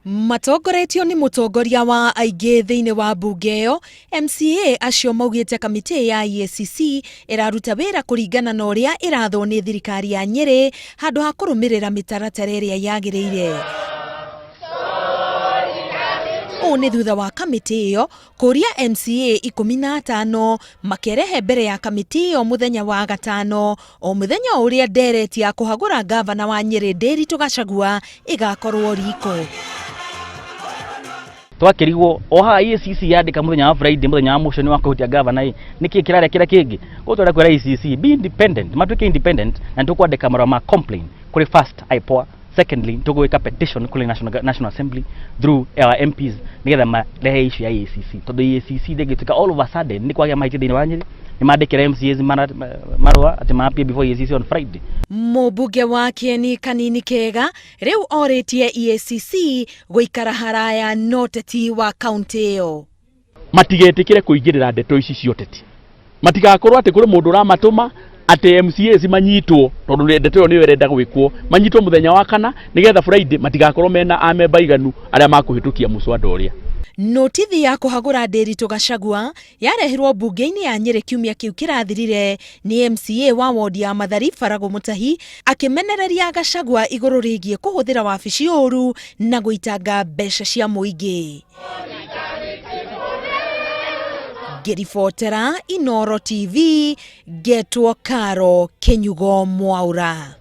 Matongoretio nĩ mũtongoria wa aingĩ thĩinĩ wa mbunge ĩyo, MCA acio maugĩte kamĩtĩ ya EACC ĩraruta wĩra kũringana na ũrĩa ĩrathwo nĩ thirikari ya Nyĩrĩ handũ ha kũrũmĩrĩra mĩtaratara ĩrĩa yagĩrĩire. Ũũ nĩ thutha wa kamĩtĩ ĩyo kũria MCA 15 makerehe mbere ya kamĩtĩ ĩyo mũthenya wa gatano o mũthenya o ũrĩa ndereti ya kũhagũra ngavana wa Nyĩrĩ Ndĩritũ Gachagua ĩgakorwo riko. Twakĩrigwo o haha EACC yandĩka mũthenya wa Friday, mũthenya wa mũico nĩ wa kũhutia gavana ĩ nĩkĩ kĩrarĩa kĩrĩa kĩngĩ. Koguo tũrenda kwĩra EACC be independent, matuĩke independent, na nĩtũkwandĩka marũa ma complain kũrĩ first IPOA, secondly tũgwĩka petition kũrĩ National Assembly through our MPs nĩgetha marehe issue ya EACC, tondũ EACC ndĩngĩtuĩka all of a sudden nĩ kwagĩa mahĩtia thĩinĩ wa Nyĩrĩ, nĩ mandĩkĩra MCAs marũa atĩ ma appear before EACC on Friday. Mũmbunge wa Kĩeni Kanini Kega rĩu orĩtie EACC gũikara haraya na ũteti wa kaunti ĩyo. Matigetĩkĩre kũingĩrĩra ndeto ici cia ũteti, matigakorwo atĩ kũrĩ mũndũ ũramatũma atĩ MCAs manyitwo, tondũ ndeto ĩyo nĩyo ĩrenda gwĩkwo, manyitwo mũthenya wa kana nĩgetha Friday matigakorwo mena amemba aiganu arĩa makũhĩtũkia mũswada ũrĩa. Notithi ya kũhagũra Ndĩritũ Gachagua yarehirwo mbunge-inĩ ya Nyĩrĩ kiumia kĩu kĩrathirire nĩ MCA wa wodi ya Mathari Faragũ Mũtahi akĩmenereria Gachagua igũrũ rĩgiĩ kũhũthĩra wabici ũru na gũitanga mbeca cia mũingĩ. Ngĩribotera Inooro TV, ngetwo Karo Kĩnyugo Mwaura.